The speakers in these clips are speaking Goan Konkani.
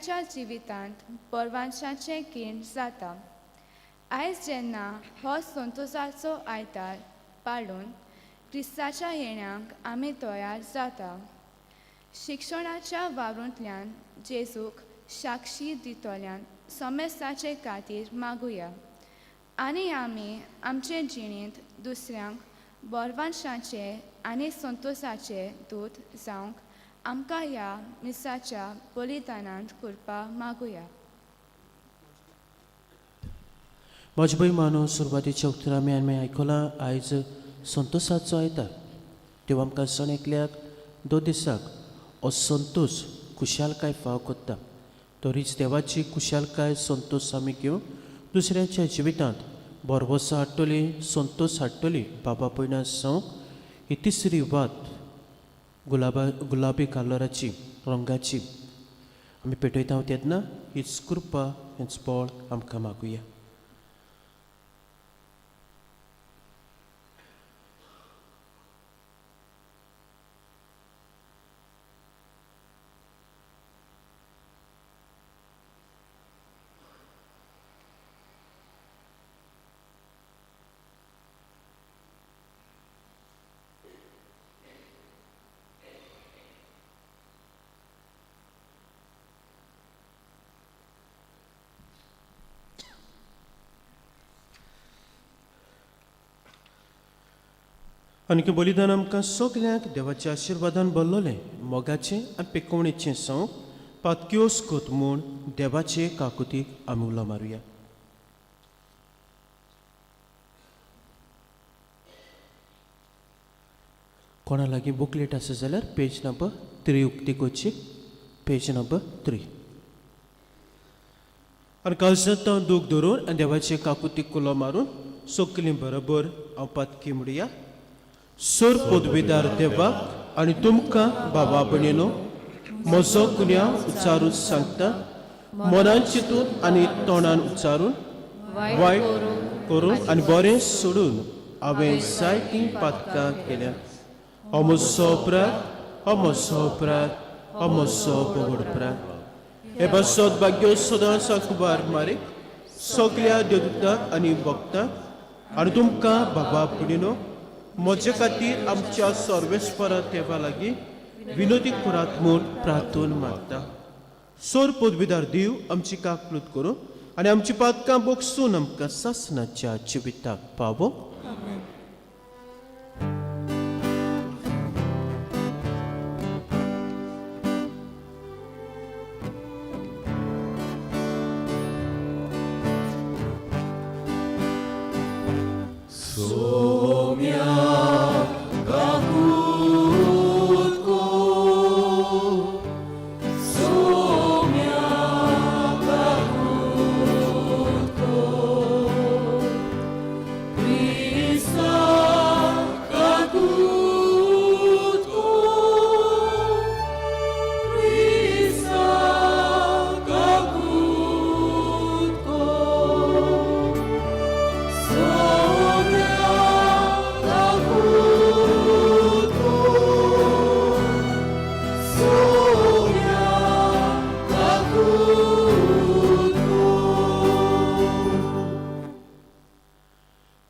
एकल्याच्या जिवितांत बरवांशाचें किर्ण जाता. आयज जेन्ना हो संतोसाचो आयतार पाळून क्रिस्ताच्या येण्याक आमी तयार जाता, शिक्षणाच्या वावरूंतल्यान जेजूक साक्षी दितल्यान समेस्ताचे खातीर मागुया आनी आमी आमचे जिणेंत दुसऱ्यांक बरवांशाचे आनी संतोसाचे दूत जावंक आमकां ह्या मिसाच्या बलिदानांत कृपा मागुया. म्हजे भयमानो, सुरवातीच्या उतरां आमी आमी आयकलां. आयज संतोसाचो आयतार. देव आमकां सण एकल्याक दो दिसाक हो संतोस खुशालकाय फाव करता. तरीच देवाची खुशालकाय संतोस आमी घेवन दुसऱ्यांच्या जिवितांत भरवंसो हाडटली, संतोस हाडटली. बाबा पयणा संवक ही तिसरी वात गुलाबा गुलाबी कलराची रंगाची आमी पेटयता तेन्ना हीच कृपा हेंच बळ आमकां मागुया. आनी बलिदान आमकां सगल्यांक देवाच्या आशिर्वादान भरलोलें मोगाचें आनी पेकोवणेचें संव पातक्योस कोत म्हूण देवाचे काकुतीक आमी उलो मारुया. कोणा लागीं बुकलेट आसा जाल्यार पेज नंबर 3 उक्ती करची. Page number 3. आनी काळजांत दूख धरून आनी देवाचे काकुतीक उलो मारून सगलीं बरोबर हांव पातकी म्हणया. सोर पदवीदार देवाक आनी तुमकां बाबा भयणीनो म्हजो गुन्यांव उच्चारून सांगता, मनान चिंतून आनी तोंडान उच्चारून वायट करून आनी बरें सोडून हांवें जायतीं पातकां केल्यात. हो म्हजो अपराध, हो म्हजो अपराध, हो म्हजो व्हड अपराध. हे पासत भाग्य सदांच अखबार मारीक सगल्या देवदूतांक आनी भक्तांक आनी तुमकां बाबा भयणीनो म्हजे खातीर आमच्या सर्वेस्परा देवा लागीं विनोदी करात म्हूण प्रार्थना मागता. सोर पदवीदार देव आमची काकलूत करूं आनी आमची पातकां बोगसून आमकां सासणाच्या जिविताक पावो.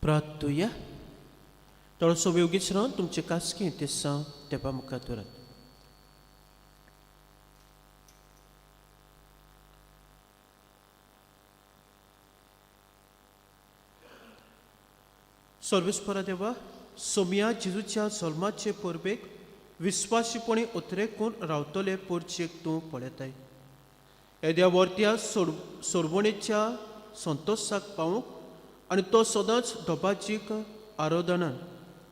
प्रार्थुया. थोडोसो वेगीच रावन तुमचे कास्की ते सांग तेपा मुखार दवरात. सर्वेस्परा देवा, सोमया जेजूच्या जल्माचे परबेक विस्वासीपणी उतरेकून रावतले पोरचेक तूं पळयताय. येद्या वर्त्या सोडवणेच्या संतोसाक पावूंक आनी तो सदांच दोबाजीक आराधनान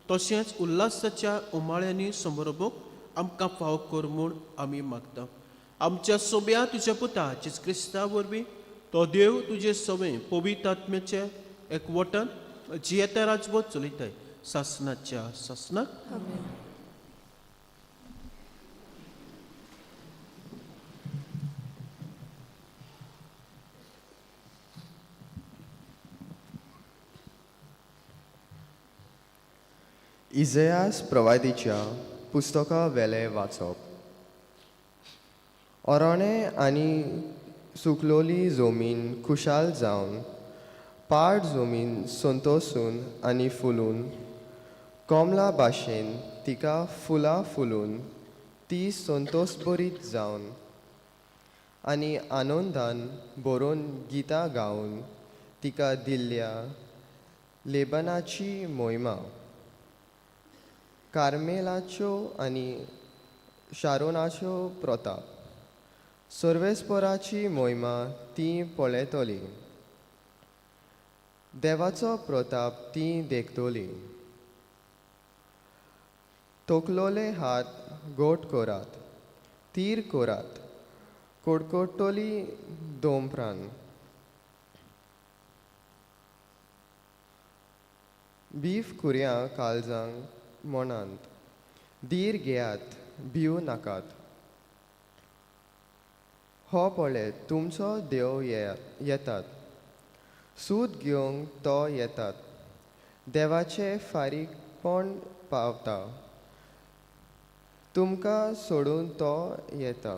तशेंच उल्हासाच्या उमाळ्यांनी समरोबूंक आमकां फाव कर म्हूण आमी मागता. आमच्या सोब्या तुज्या पुता जेजू क्रिस्ता वरवीं तो देव तुजे सवें पवित्र आत्म्याचे एकवटान जियेता राजवट चलयताय सासनाच्या सासनाक. इजयास प्रवादीच्या पुस्तका वेलें वाचप. ओरोणें आनी सुकलोली जमीन खुशाल जावन पाड जमीन संतोसून आनी फुलून कोमला भाशेन तिका फुलां फुलून ती संतोस बरीत जावन आनी आनंदान बरोवन गितां गावन तिका दिल्ल्या लेबनाची मोहिमा कार्मेलाच्यो आनी शारोनाच्यो प्रताप सर्वेस्पराची मोहिमा ती पळयतली देवाचो प्रताप ती देखतली. तोखलोले हात गोट करात तीर करात कोडकोटोली दोमप्रान बीफ कुरयां काळजांक मनांत धीर घेयात भिव नाकात. हो पळय तुमचो देव येतात सूद घेवंक तो येतात देवाचें फारीकपण पावता तुमकां सोडून तो येता.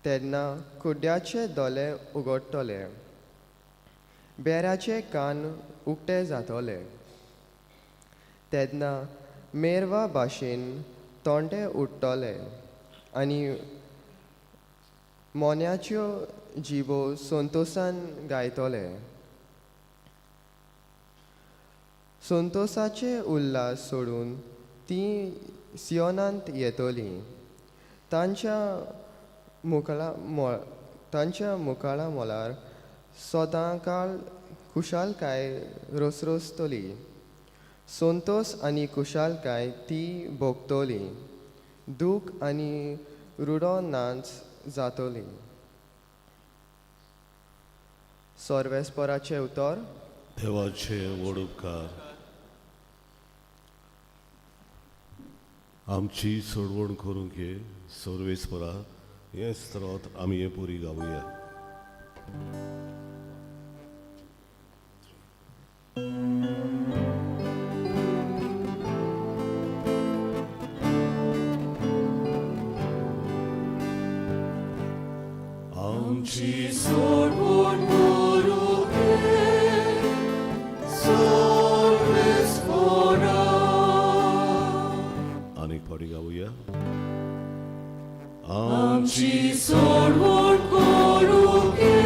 तेन्ना कुड्ड्याचे दोळे उगडटले बेराचे कान उक्ते जातले तेन्ना मेरवा भाशेन तोंडे उडटले आनी मोन्याच्यो जिबो संतोसान गायतले. संतोसाचे उल्हास सोडून ती सियोनांत येतली तांच्या मुखाळा मोळ तांच्या मुखाळा मोलार सदांकाळ खुशालकाय रसरसतली संतोस आनी खुशालकाय ती भोगतली दूख आनी रुडो नाच जातली. सर्वेस्पराचें उतर. देवाचे व्हड उपकार. आमची सोडवण करूंक हे सर्वेस्परा हें स्त्रोत आमी हे पुरी गावया. आमची सोडवण करूंक हे सर्वेस्परा. आनीक फावटी गावया. आमची सोडवण करूंक हे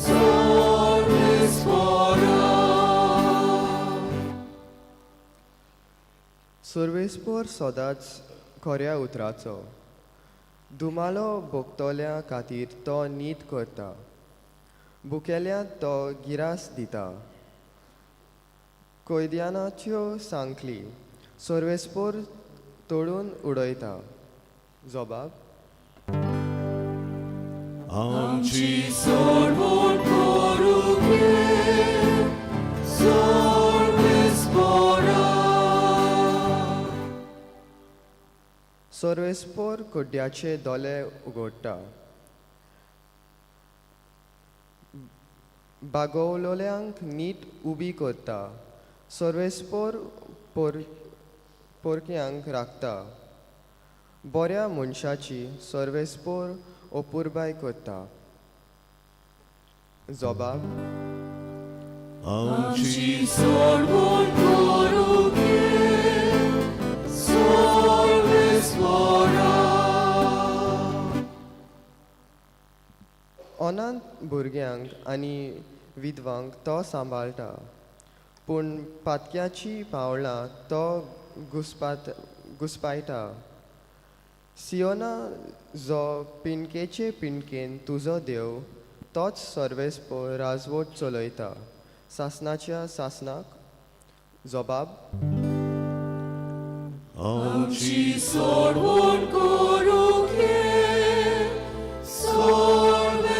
सर्वेस्परा. सर्वेस्पर सदांच खऱ्या उतराचो दुमालो भोगतल्या खातीर तो नीत करता बुकेल्या तो गिरास दिता कैद्यानाच्यो सांखली सर्वेस्पर तोडून उडयता. जबाब. आमची सोडवण करूंक हे सर्वेस्परा. सर्वेस्पर कुड्ड्याचे दोळे उगडटा बागवलोल्यांक नीट उबी करता सर्वेस्पर पोरक्यांक राखता बऱ्या मनशाची सर्वेस्पर अपुरबाय करता. जबाब. आमची सोडवण करूंक हे सर्वेस्परा. अनाथ भुरग्यांक आनी विधवांक तो सांबाळटा पूण पातक्याची पावलां तो घुस्पायता. सियोना जो पिंडकेचे पिंडकेन तुजो देव तोच सर्वेस्पर राजवट चलयता सासनाच्या सासनाक. जबाब. आमची सोडवण करूंक हे सर्वेस्परा.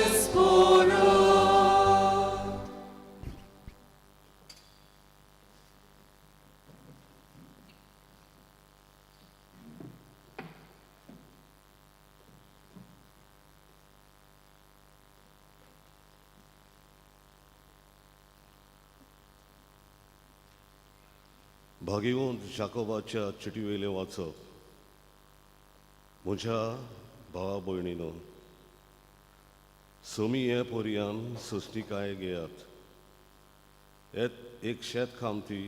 भागीवंत जाकोबाच्या चिटीवेलें वाचप. म्हज्या भावा भयणीनो, सोमी हे पोरयान सोंसणीकाय घेयात. एक शेतकामती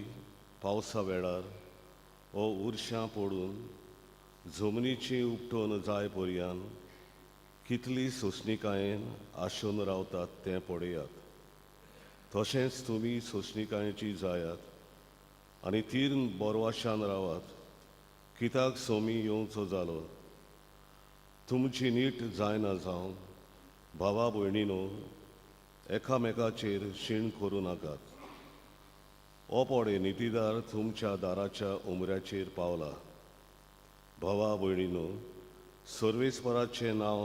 पावसा वेळार हो उरशां पडून जमनीची उपटून जाय पोरयान कितली सोंसणीकायेन आशोन रावतात तें पळयात. तशेंच तुमी सोंसणीकायेची जायात आनी तीर बोरवाशान रावात, कित्याक सोमी येवचो जालो. तुमची नीट जायना जावन भावा भयणीनो एकामेकाचेर शीण करूं नाकात. हो पडे नितीदार तुमच्या दाराच्या उमऱ्याचेर पावला. भावा भयणीनो, सर्वेस्पराचें नांव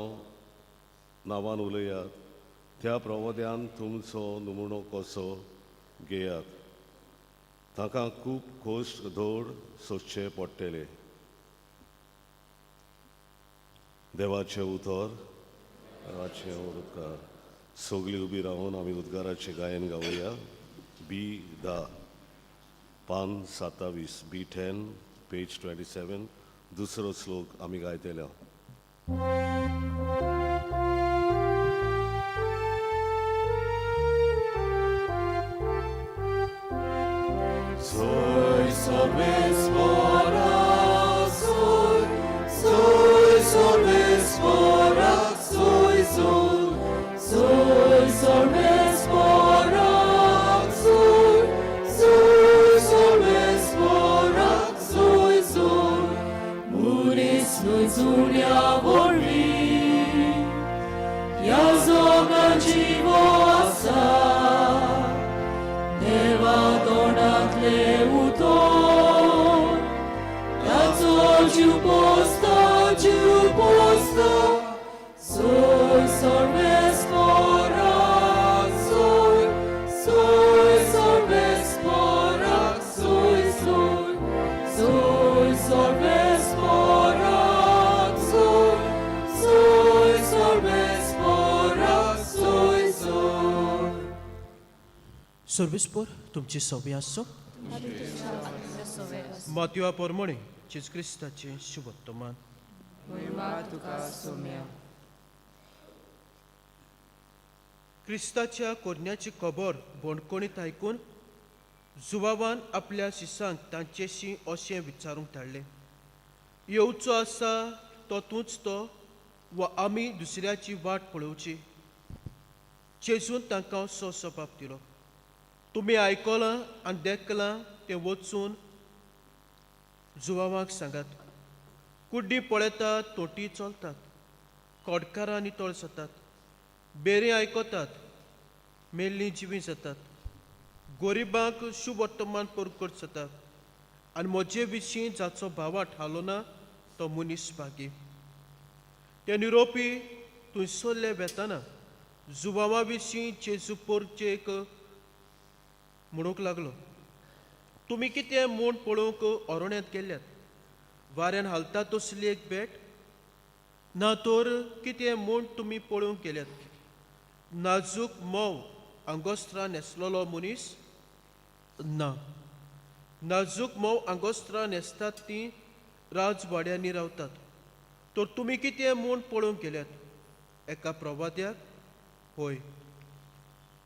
नांवान उलयात, त्या प्रवद्यान तुमचो नमुनो कसो घेयात. ताका खूब खोस धोड सोंसचें पडटलें. देवाचें उतर, देवाचें उदकार. सगळीं उबी रावन आमी उद्गाराचें गायन गावया. बी 10, पान 27, बी 10, पेज 27, दुसरो श्लोक आमी गायतले. सर्वेस्पोर तुमची सवी आसो. मातयो पोरमणे जेजू क्रिस्ताचें शुभत्तमान. क्रिस्ताच्या कोरण्याची खबर बोणकोणीत आयकून जुवावान आपल्या शिसांक तांचेशी अशें विचारूंक धाडलें, येवचो आसा तो तूंच तो वा आमी दुसऱ्याची वाट पळोवची? जेजून तांकां असो सबाब दिलो, तुमी आयकलां आनी देखलां तें वचून जुवावांक सांगात. कुड्डी पळयतात, तोटी चलतात, कोडकारां नितळ जातात, बेरीं आयकतात, मेल्लीं जिवीं जातात, गोरिबांक शुभवर्तमान परकट जाता आनी म्हजे विशीं जाचो भावाट हालो ना तो मनीस भागी. ते निरोपी थंयसरले वेतना जुवावा विशीं जेजू पोरचेक म्हणूंक लागलो, तुमी कितें म्हूण पळोवंक अरण्यांत गेल्यात? वाऱ्यान हालता तसली एक भेट? ना तर कितें म्हूण तुमी पळोवंक गेल्यात? नाजूक मोव आंगोस्त्रां न्हेसलेलो मनीस? ना, नाजूक मोव आंगोस्त्रां न्हेसतात तीं राजवाड्यांनी रावतात. तर तुमी कितें म्हूण पळोवंक गेल्यात? एका प्रवाद्याक? होय,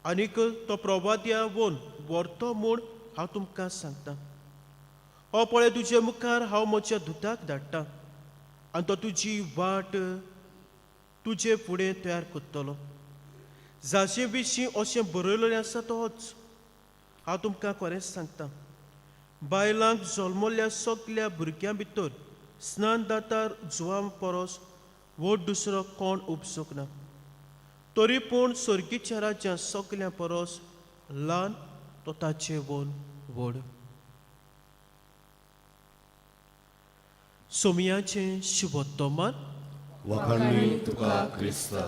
आनीक तो प्रवाद्या वोन व्हरतो म्हूण हांव तुमकां सांगता. हो पळय, तुजे मुखार हांव म्हज्या दुताक धाडटा आनी तो तुजी वाट तुजे फुडें तयार करतलो. जाचे विशीं अशें बरयलेलें आसा तोच. हांव तुमकां खरेंच सांगता, बायलांक जल्मल्ल्या सगल्या भुरग्यां भितर स्नान दातार जुवां परस व्हड दुसरो कोण उपजूंक ना. तरी पूण सर्गीच्या राज्यां सगल्यां परस ल्हान तो ताचे वन व्हड. सोमयाचें शुभोत्तमान. वाखाणणी तुका क्रिस्ता.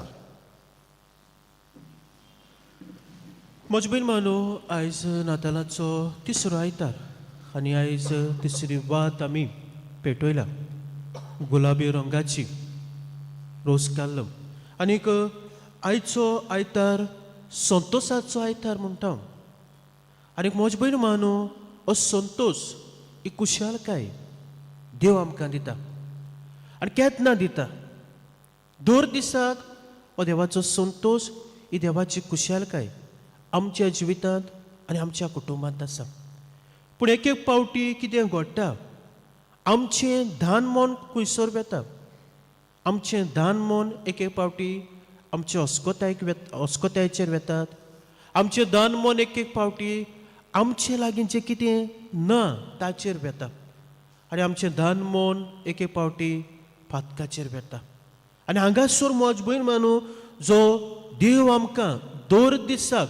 म्हजे भयण मानो, आयज नातालाचो तिसरो आयतार आनी आयज तिसरी वात आमी पेटयल्या, गुलाबी रंगाची रोज काल्लम. आनीक आयचो आयतार संतोसाचो आयतार म्हणटा. आनीक म्हजे भयण मानो, हो संतोस ही खुशालकाय देव आमकां दिता आनी केन्ना दिता? दर दिसाक हो देवाचो संतोश, ही देवाची खुशालकाय आमच्या जिवितांत आनी आमच्या कुटुंबांत आसा. पूण एक एक पावटी कितें घडटा, आमचें धान मन खंयसर वेता, आमचें धान मन एक एक पावटी आमचे अस्कोतायक अस्कोतायचेर वेतात. आमचें दान मन एक एक पावटी आमचे लागीं जें कितें ना ताचेर वेता आनी आमचें दान मन एक एक पावटी पातकाचेर वेता. आनी हांगासर म्हज भयण मानू, जो देव आमकां दर दिसाक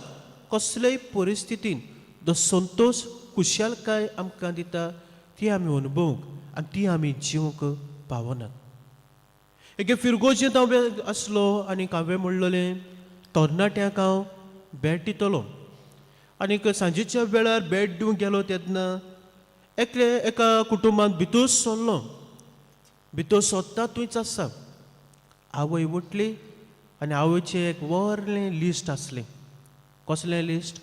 कसलेय परिस्थितीन जो संतोश खुशालकाय आमकां दिता ती आमी अनुभवूंक आनी ती आमी जिवंक पावनात. एके फिरगोजेंत हांव आसलो आनी हांवें म्हणलेलें तरणाट्यांक हांव भेट दितलो. आनीक सांजेच्या वेळार भेट दिवंक गेलो तेन्ना एकले एका कुटुंबांत भितर सरलो. भितर सरता थंयच आसा आवय उठली आनी आवयचें एक व्हडलें लिस्ट आसलें. कसलें लिस्ट?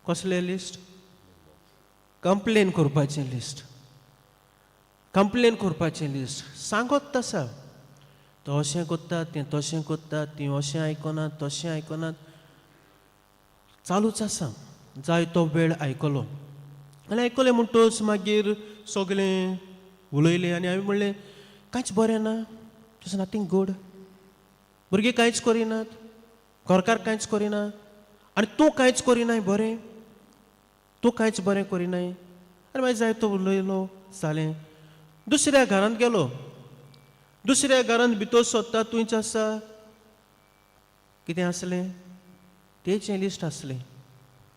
कसलें लिस्ट? कंप्लेन करपाचें लिस्ट. कंप्लेन करपाचें लिस्ट सांगत आसा, तो अशें करता, तें तशें करता, तीं अशें आयकनात, तशें आयकनात, चालूच आसा. जाय तो वेळ आयकलो आनी आयकलें म्हणटच मागीर सगळें उलयलें आनी हांवें म्हणलें कांयच बरें ना, it's nothing good. भुरगीं कांयच करिनात, घरकार कांयच करिना आनी तूं कांयच करिनाय बरें, तूं कांयच बरें करिनाय. आनी मागीर जाय तो उलयलो, जालें. दुसऱ्या घरांत गेलो. दुसऱ्या घरांत भितर सोदता थंयच आसा कितें आसलें, तेचें लिस्ट आसलें.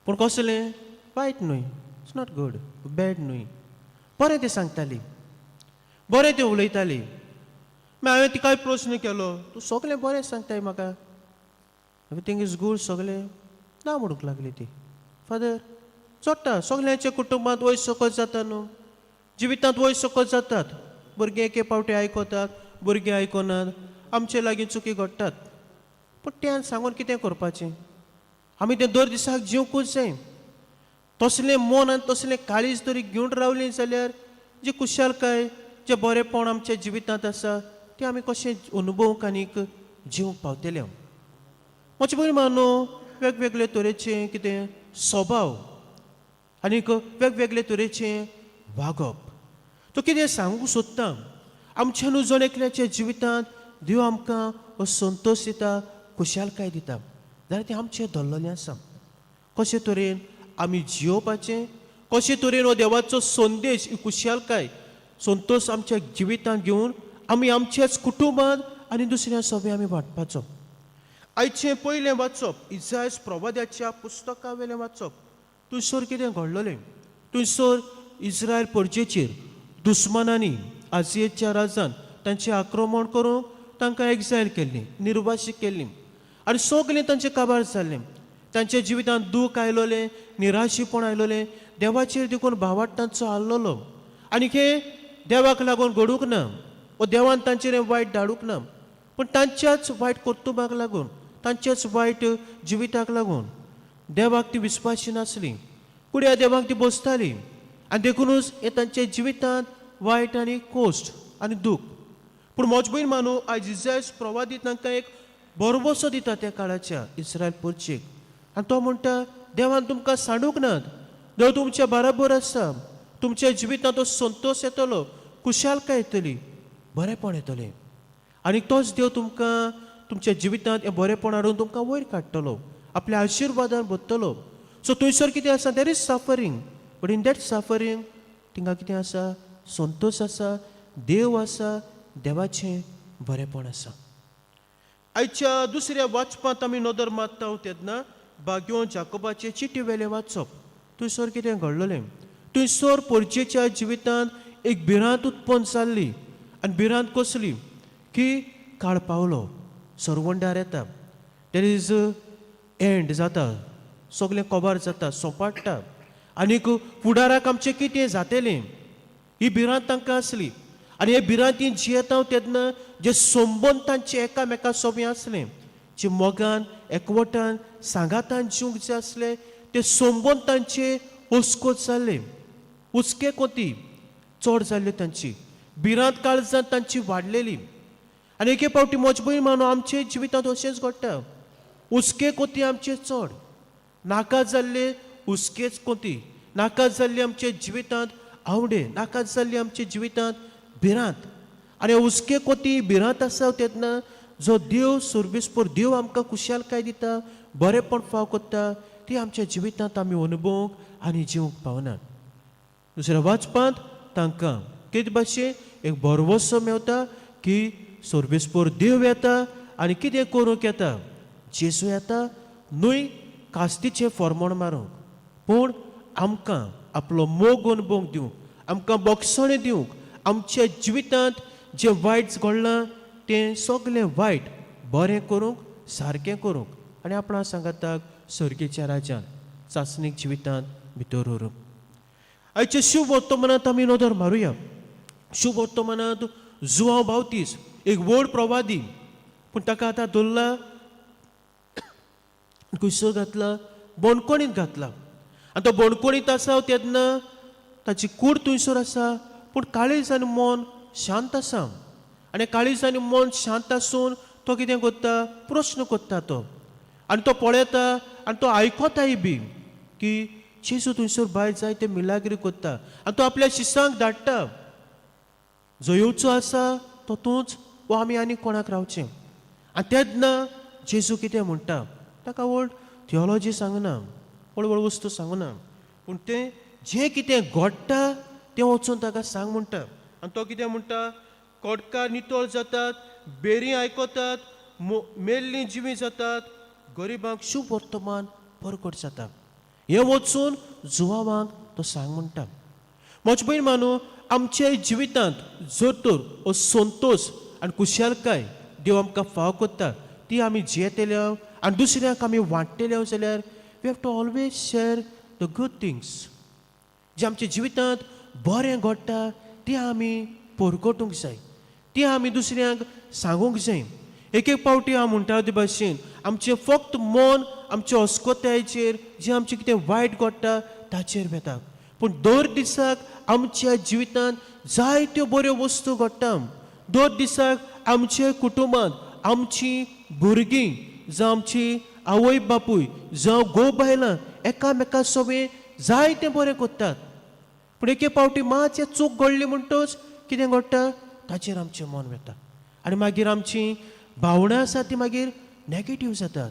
पूण कसलें वायट न्हय, it's not good, bad न्हय, बरें तें सांगताली, बरें तें उलयताली. मागीर हांवें तिकाय प्रस्न केलो, तूं सगळें बरें सांगताय म्हाका, everything is good, सगळें ना म्हणूंक लागली ती. फादर, चोडटा सगल्यांच्या कुटुंबांत वयर सकयल जाता न्हू, जिवितांत वयर सकयल जातात. भुरगीं एके पावटी आयकतात, भुरगीं आयकनात, आमचे लागीं चुकी घडटात. पूण तें सांगून कितें करपाचें? आमी तें दर दिसाक जिवंकूच जाय. तसलें मन आनी तसलें काळीज तरी घेवन रावलीं जाल्यार जी खुशालकाय, जें बरेंपण आमच्या जिवितांत आसा तें आमी कशें अनुभवूंक आनीक जिवंक पावतले? म्हजे भयण मानो, वेगवेगळे तरेचें कितें स्वभाव आनीक वेगवेगळे तरेचें वागप. तो कितें सांगूंक सोदता, आमच्या न्हू जण एकल्याच्या जिवितांत देव आमकां हो संतोश दिता, खुशालकाय दिता, जाल्यार तें आमचें धरलेलें आसा कशे तरेन आमी जियोवपाचें, कशे तरेन हो देवाचो संदेश, ही खुशालकाय, संतोश आमच्या जिवितांत घेवन आमी आमच्याच कुटुंबांत आनी दुसऱ्या सगळें आमी वांटपाचो. आयचें पयलें वाचप इजायस प्रवाद्याच्या पुस्तका वयलें वाचप. थंयसर कितें घडलेलें? थंयसर इस्रायल परजेचेर दुस्मानांनी, आजियेच्या राजान तांचें आक्रमण करूंक तांकां एक्झायल केल्लीं, निर्वासीत केल्लीं आनी सगळें तांचें काबार जाल्लें. तांच्या जिवितांत दूख आयलोलें, निराशीपण आयलोलें, देवाचेर देखून भावार्थ तांचो आसलेलो. आनी हें देवाक लागून घडूंक ना वो देवान तांचेर हें वायट धाडूंक ना, पूण तांच्याच वायट कर्तुबाक लागून, तांच्याच वायट जिविताक लागून देवाक ती विस्वाशी नासली, कुड्या देवाक ती बसताली आनी देखुनूच हें तांच्या जिवितांत वायट आनी कोश्ट आनी दूख. पूण म्हज भयण मानू, आयज इजायस प्रवादी तांकां एक भरवसो दिता त्या काळाच्या इस्रायल परचेक आनी तो म्हणटा, देवान तुमकां सांडूंक नात, देव तुमच्या बराबर आसा. तुमच्या जिवितांत तो संतोश येतलो, खुशालकाय येतली, बरेंपण येतलें आनी तोच देव तुमकां तुमच्या जिवितांत हें बरेंपण हाडून तुमकां वयर काडटलो, आपल्या आशिर्वादान भरतलो. सो थंयसर कितें आसा? There is suffering, but in that suffering थिंगा कितें आसा? संतोश आसा, देव आसा, देवाचें बरेंपण आसा. आयच्या दुसऱ्या वाचपांत आमी नदर मारता तेन्ना भाग्यो जाकोबाचे चिटी वेलें वाचप. थंयसर कितें घडलेलें? थंयसर परजेच्या जिवितांत एक भिरांत उत्पन्न जाल्ली. आनी भिरांत कसली? की काळ पावलो, सरवंडार येता, there is and जाता, सगळें कबार जाता, सोंपाडटा आनीक फुडाराक आमचें कितें जातलें, ही भिरांत तांकां आसली. आनी हे भिरांतीन जियेता तेन्ना जे संबंद तांचे एकामेका सोबे आसले, जे मोगान एकवटान सांगातान जिवंक जाय आसले, ते संबंद तांचे हुस्कोत जाल्ले, हुस्के कोती चड जाल्ले, तांची भिरांत काळजांत तांची वाडलेली. आनी एके फावटी म्हज भयण मानू आमचे जिवितांत अशेंच घडटा. हुस्के कोती आमचे चड नाका जाल्ले, हुस्केच कोती नाका जाल्ले आमच्या जिवितांत आवडे, नाका जाल्ली आमच्या जिवितांत भिरांत. आनी हुस्के कोती भिरांत आसा तेन्ना जो देव सर्वेस्पर देव आमकां खुशालकाय दिता, बरेंपण फाव करता, ती आमच्या जिवितांत आमी अनुभवूंक आनी जिवंक पावना. दुसऱ्या वाचपांत तांकां कितें भाशेन एक भरवसो मेवता की सर्वेस्पर देव येता आनी कितें करूंक येता. जेजू येता न्हय कास्तीचें फॉर्मोण मारूंक, पूण आमकां आपलो मोग अनुभवूंक दिवंक, आमकां बोगसणें दिवंक, आमच्या जिवितांत जें वायट घडलां तें सगलें वायट बरें करूंक, सारकें करूंक आनी आपणा सांगाताक सर्गेच्या राज्यांत चांचणीक जिवितांत भितर व्हरूंक. आयच्या शुभ वर्तमानांत आमी नदर मारुया. शुभ वर्तमानांत जुवांव बावतीस एक व्हड प्रवादी, पूण ताका आतां धरला, खुसो घातला, बणकोणीत घातला. आनी तो बणकोणीत आसा तेन्ना ताची कूड थंयसर आसा, पूण काळीज आनी मन शांत आसा. आनी काळीज आनी मन शांत आसून तो कितें करता? प्रस्न करता तो. आनी तो पळयता आनी तो आयकताय बी की जेजू थंयसर भायर जाय ते मिलाग्री करता. आनी तो आपल्या शिसांक धाडटा, जो येवचो आसा तो तूंच वो आमी आनी कोणाक रावचें? आनी तेन्ना जेजू कितें म्हणटा ताका? व्हड थियोलॉजी सांगना, व्हड व्हड वस्तू सांगना, पूण तें जें कितें घडटा तें वचून ताका सांग म्हणटा. आनी तो कितें म्हणटा? कोटकार नितळ जातात, बेरीं आयकतात, मेल्लीं जिवीं जातात, गरिबांक शुभ वर्तमान परगट जाता. हें वचून जुवावांक तो सांग म्हणटा. म्हज भयण मानू, आमच्या जिवितांत जर तर हो संतोश आनी खुशालकाय देव आमकां फाव करता ती आमी जियेतले आनी दुसऱ्यांक आमी वांट्टले जाल्यार we have to always share the good things. जें आमच्या जिवितांत बरें घडटा तें आमी परगटूंक जाय, तें आमी दुसऱ्यांक सांगूंक जाय. एक एक फावटी हांव म्हणटा ते भाशेन आमचें फक्त मन आमच्या अस्कोतायेचेर, जें आमचें कितें वायट घडटा ताचेर वेता. पूण दर दिसाक आमच्या जिवितांत जायत्यो बऱ्यो वस्तू घडटा. दर दिसाक आमच्या कुटुंबांत आमची भुरगीं, जावं आमची आवय बापूय, जावं घोव बायलां एकामेका सोबें जायतें बरें करतात. पूण एके फावटी मातशें चूक घडली म्हणटच कितें घडटा? ताचेर आमचें मन वता आनी मागीर आमची भावनां आसा ती मागीर नेगेटीव जातात.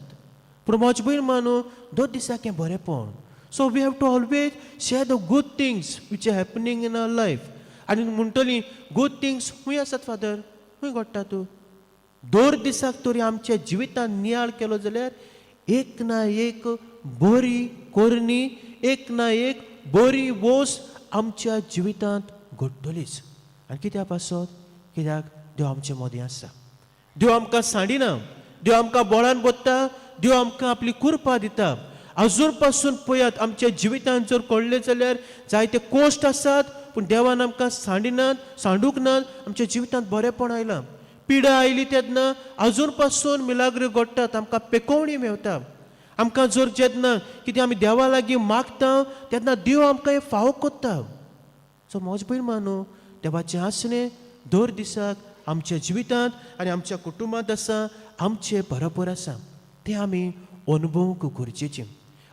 पूण म्हज भयण मानू, दर दिसाक हें बरेंपण. So we have to always share the good things which are happening in our life. आनी म्हणटली, गूड थिंग्स खूंय आसात फादर, खूंय घडटा तूं? दर दिसाक तरी आमच्या जिवितांत नियाळ केलो जाल्यार एक ना एक बरी करणी, एक ना एक बरी वस्त आमच्या जिवितांत घडटलीच. आनी कित्या पासत? कित्याक देव आमचे मदीं आसा. देव आमकां सांडिना, देव आमकां बोळान बसता, देव आमकां आपली कृपा दिता. अजून पासून पळयात, आमच्या जिवितांत जर कळ्ळें जाल्यार जायते कश्ट आसात, पूण देवान आमकां सांडिनात, सांडूंक नात. आमच्या जिवितांत बरेंपण आयलां. पिडा आयली तेन्ना अजून पासून मिलाग्र घडटात, आमकां पेकोवणी मेवता. आमकां जर जेन्ना कितें आमी देवा लागीं मागता तेन्ना देव आमकां हें फावो करता. सो म्हज भयण मानू, देवाचें आसणें दर दिसाक आमच्या जिवितांत आनी आमच्या कुटुंबांत आसा, आमचे बरोबर आसा. तें आमी अनुभवूंक गरजेचें.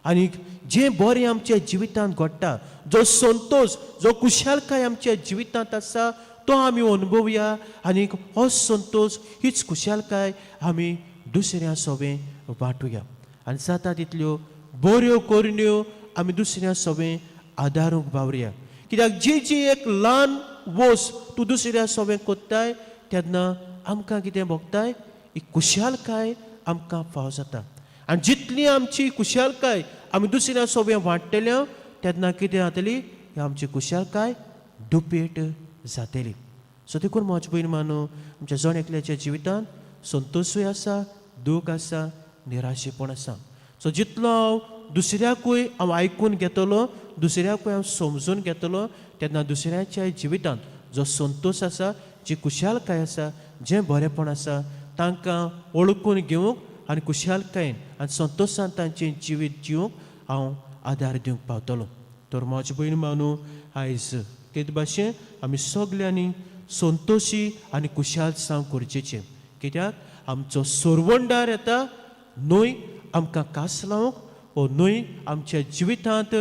आनी जें बरें आमच्या जिवितांत घडटा, जो संतोश, जो खुशालकाय आमच्या जिवितांत आसा तो आमी अनुभवया आनी हो संतोश, हीच खुशालकाय आमी दुसऱ्या सोबें वांटुया आनी जाता तितल्यो बऱ्यो करण्यो आमी दुसऱ्या सोबें आदारूंक बावरया. कित्याक जी जी एक ल्हान वस्त तूं दुसऱ्या सोबें कोत्ताय तेन्ना आमकां कितें भोगताय? ही खुशालकाय आमकां फाव जाता. आनी जितली आमची खुशालकाय आमी दुसऱ्या सोबें वांट्टले तेन्ना कितें जातली? ही आमची खुशालकाय दुपेट जातली. सो देखून म्हज भयण मानू, आमच्या जण एकल्याच्या जिवितांत संतोशूय आसा, दूख आसा, निराशेपण आसा. सो जितलो हांव दुसऱ्याकूय हांव आयकून घेतलो, दुसऱ्याकूय हांव समजून घेतलो, तेन्ना दुसऱ्याच्या जिवितांत जो संतोश आसा, जी खुशालकाय आसा, जें बरेंपण आसा, तांकां वळखून घेवंक आनी खुशालकायेन आनी संतोशान तांचें जिवीत जिवंक हांव आदार दिवंक पावतलो. तर म्हजे भयण मानू आयज तेच भाशेन आमी सगल्यांनी संतोशी आनी खुशाल जावंक गरजेचें, कित्याक आमचो सोरवंडार येता न्हय आमकां कास लावंक ओ न्हय आमच्या जिवितांत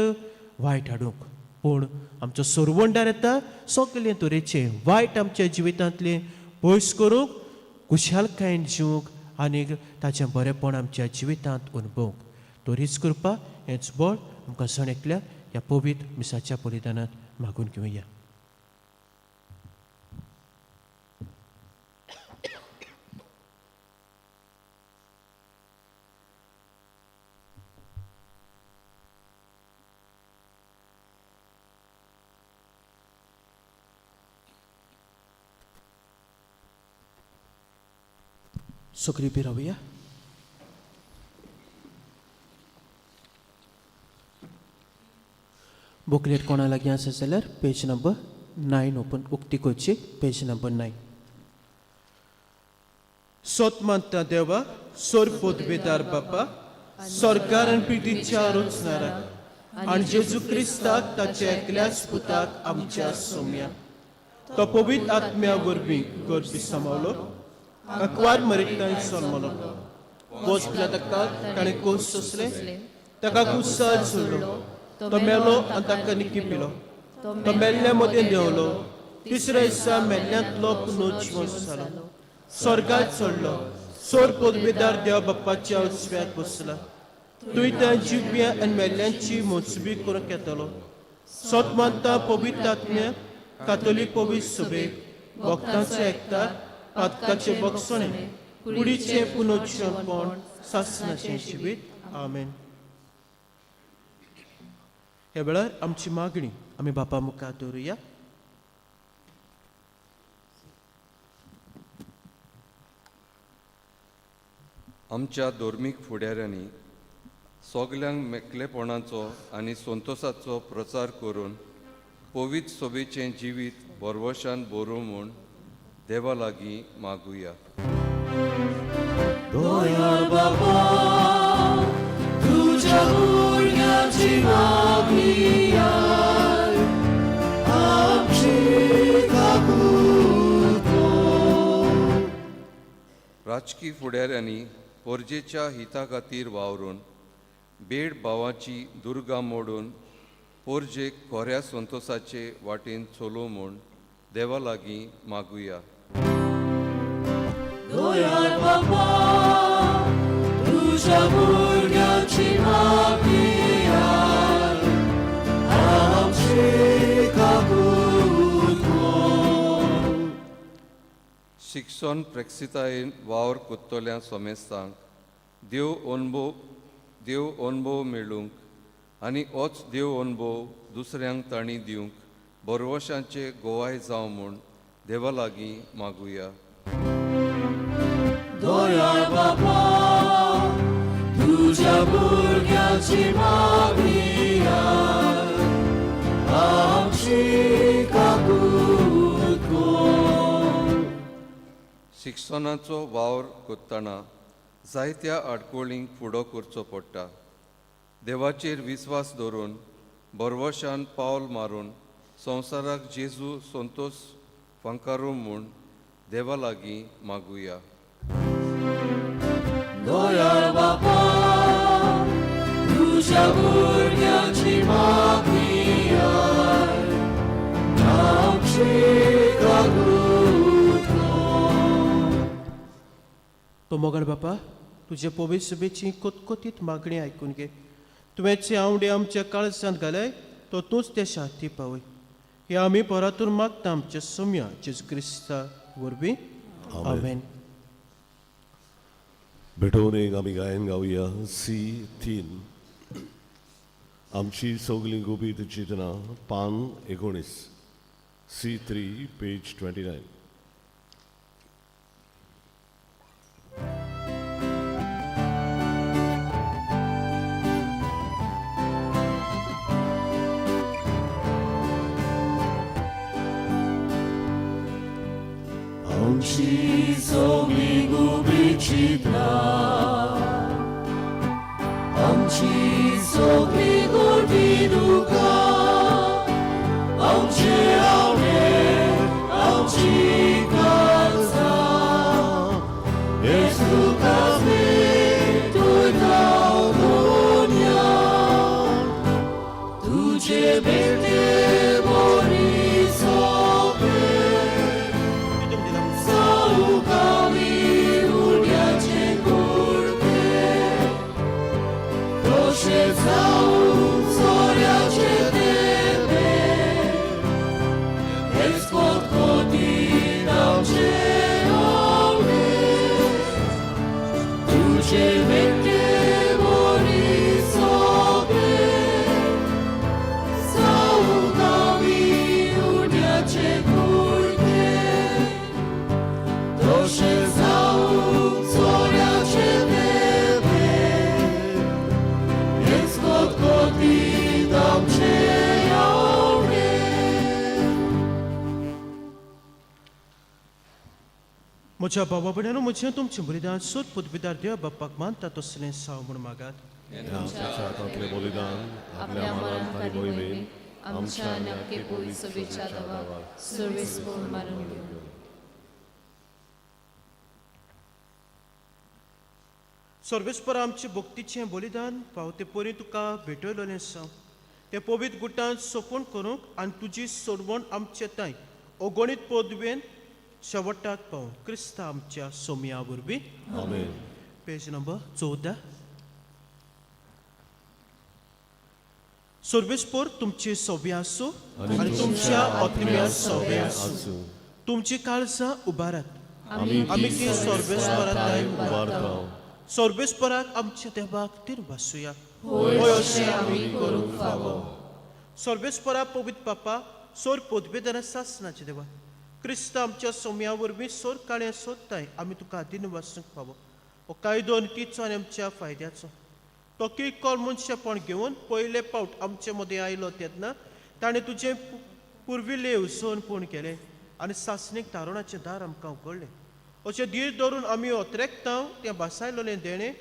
वायट हाडूंक, पूण आमचो सोरवंडार येता सगळें तरेचें वायट आमच्या जिवितांतलें पयस करूंक, खुशालकायेन जिवंक आनी ताचें बरेंपण आमच्या जिवितांत अणभवंक. तर हीच कृपा हेंच बळ आमकां जण एकल्या ह्या पवित्र मिसाच्या बलिदानांत मागून घेवया. सगळीं उबी रावया. बुकलेट कोणा लागीं आसा जाल्यार पेज नंबर 9 ओपन उक्ती करची, पेज नंबर 9. सोत मानता देवा, सोर पदवेदार बापा, सरकार आनी पिढीच्या रचणाराक आनी जेजू क्रिस्ताक ताच्या एकल्याच पुताक आमच्या सोम्या, तो पवित्र आत्म्या वरवीं गर्भी समावलो, अकवार मरितान जल्मलो, वच ताका ताणें कोस सोंसले, ताका कुसाल सोडलो, तो मेलो आनी ताका निकी पिलो, तो मेल्ल्या मदें देंवलो, तिसऱ्या दिसा मेल्ल्यांतलो पुनर्जिवन जालो, स्वर्गात चडलो, सोर पदवेदार देव बाप्पाच्या उजव्याक बसला, तुंय त्या जिव्या आनी मेल्ल्यांची मोजबी करूंक येतलो. सोत मानता पवित्र आत्म्या, कातोलीक पवित्र सभेक, भक्तांचो एकतार, पातकाचें बक्षणें, कुडीचें पुनर्जिवनपण, सासणाचें जिवीत. आमेन. ह्या वेळार आमची मागणी आमी बापा मुखार दवरुया. आमच्या धर्मीक फुडाऱ्यांनी सगल्यांक मेकळेपणाचो आनी संतोसाचो प्रचार करून पवित्र सोबेचें जिवीत भरवशान बरोवं म्हूण देवा लागीं मागुया. दयाळ बाबा, तुज्या भुरग्यांची मागणी आयक, आमची काकूत कर. राजकी फुडाऱ्यांनी परजेच्या हिता खातीर वावरून बेड भावाची दुर्गा मोडून पोरजेक खऱ्या संतोसाचे वाटेन चलोवं म्हूण देवा लागीं मागुया. दयाळ बाबा, तुज्या भुरग्यांची मागणी आयक, आमची काकूत कर. शिक्षण प्रेक्षितायेन वावर कोत्तल्या सोमेस्तांक देव अणभव मेळूंक आनी होच देव अणभव दुसऱ्यांक तांणी दिवंक बरवशांचे गोवाय जावं म्हूण देवा लागीं मागुया. दयाळ बाबा, तुज्या भुरग्यांची मागणी आयक, आमची काकूत कर. शिक्षणाचो वावर करतना जायत्या आडकोळींक फुडो करचो पडटा. देवाचेर विस्वास दवरून भरवशान पावल मारून संवसाराक जेजू संतोष फांकारो म्हूण देवा लागीं मागुया. दयाळ बाबा, तुज्या भुरग्यांची मागणी आयक, आमची काकूत कर. तो मोगाळ बापा, तुजे पवित्र सभेची कोतकोतीत मागणी आयकून घे. तुवें जे आवडे आमच्या काळजांत घालय तो तूंच ते शांती पावय. हे आमी परातून मागता आमच्या सोम्या जेजू क्रिस्ता वरवीं. आमेन. भेटोवन एक आमी गायन गावया C3. आमची सगळीं गुपीत चिंतना, पान 19, C3 page 29. आमची सगळीं गुपीत चिंतना, आमची सगळीं गोडी दुकां, आमचे आवडे आमची काळजां येसू काजले तुझा दुनिया तुझे बेटे बोरी सोपे सावकावी उड्याचे कुडके तशे जावं सोऱ्याचे देवे हेच कोतकोतीत आमचे आवडे तुझे बेटे बोरी सोपे सावकावी उड्याचे कुडके तशे जावं सोऱ्याचे देवे हेच कोतकोतीत आमचे आवडे. म्हज्या भावा भयणांनो, म्हजें तुमचें बलिदान सोद पदवीदार देव बाप्पाक मानता तसलें साव म्हूण मागात. आमच्या हातांतलें बलिदान आपल्या मनान आनी मोहिमेन आमच्या आनी आमचे पवित्र सभेच्या देवाक सर्वेस्पर मानून घेवं. सर्वेस्पर आमचे भक्तीचें बलिदान फावते परी तुका भेटयलेलें आसा तें पवित्र गुटान सोंपून करूंक आनी तुजी सोडवण आमचे तांय अगणीत पदवेन शेवटाक पावूं क्रिस्ता आमच्या सोमया वरवीं. आमेन. पेज नंबर 14. सर्वेस्पर तुमचे सोबे आसूं आनी तुमच्या आत्म्या सोबे आसूं. आसूं. तुमची काळजां उबारात. आमी ती सर्वेस्परा तांय उबारता. सर्वेस्पराक आमच्या देवाक तीर वासुया. होय, अशें आमी करूंक फावो. सर्वेस्परा पवित्र बापा, सोर पदवेदारा सासनाचे देवा, क्रिस्त आमच्या सोम्या वरवीं सोर काळें सोदताय आमी तुका दिन वासूंक फावो. हो कायदो आनी तिचो आनी आमच्या फायद्याचो तो किरकोळ मनशेपण घेवन पयले पावट आमचे मदें आयलो तेन्ना ताणें तुजें पुर्विल्लें येवजण पूर्ण केलें आनी सासणीक तारुणाचें दार आमकां उगडलें. अशें धीर धरून आमी ओतरेकता तें भासायलोलें देणें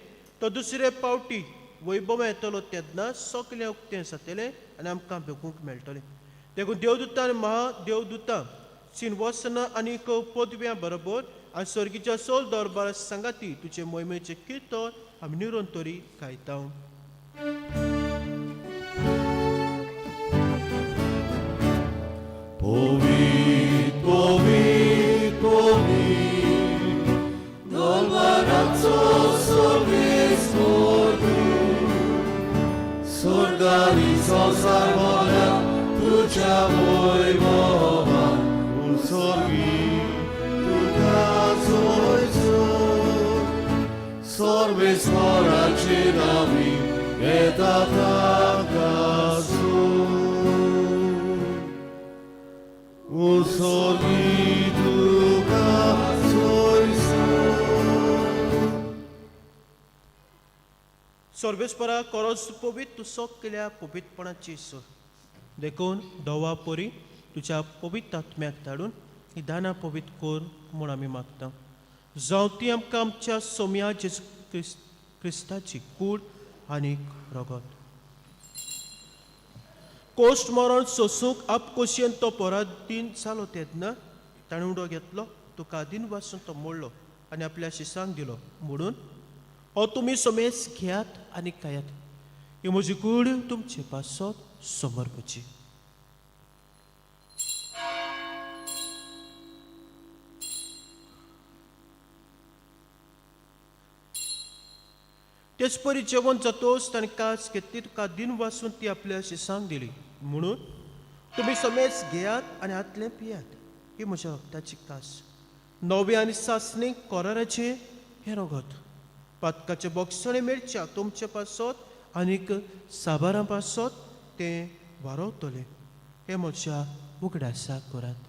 तो दुसरे पावटी वैभव येतलो तेन्ना सगळें उक्तें जातलें आनी आमकां बेगूंक मेळटलें. देखून देवदूतान महादेवदूतां सिनवसना आनी पदव्यां बरोबर आनी सर्गीच्या सोल दरबार सांगाती तुजे मोहिमेचें किर्तन आमी निरंतरी गायता. पवित्र पवित्र पवित्र दरबाराचो सर्वेस्पर तूं, स्वर्गानी संवसार भरल्या तुज्या वैभवान. उत्सर्गी तुका जोयचो सर्वेस्पराचे नावी येता ताका उत्सर्गी तुका जोयचो. सर्वेस्परा कोरोस पवित्र तूं सगल्या पवित्रपणाची सर, देखून दवा परी तुज्या पवित्र आत्म्याक धाडून ही दानां पवित्र कर म्हूण आमी मागता. जावं ती आमकां आमच्या सोम्या जेजू क्रिस्ताची कूड आनी रगत. कोश्ट मरण सोसूंक आपकोशयेन तो परादीन जालो तेन्ना ताणें उडो घेतलो, तुका दिन वासून तो मोडलो आनी आपल्या शिसांक दिलो म्हणून, हो तुमी समेज घेयात आनी खायात, ही म्हजी कूड तुमचे पासत समर्पची. तेच परी जेवण जातोच ताणें कास घेतली, तुका दिन वासून ती आपल्या शिसांक दिली म्हणून, तुमी समेज घेयात आनी हातलें पियात, ही म्हज्या रक्ताची कास, नवे आनी सासणी कोराराचें हें रगत, पातकाचे बोगसणे मेळच्या तुमचे पासत आनीक साबारां पासत तें वारवतलें. हें म्हज्या उगडासाक करात.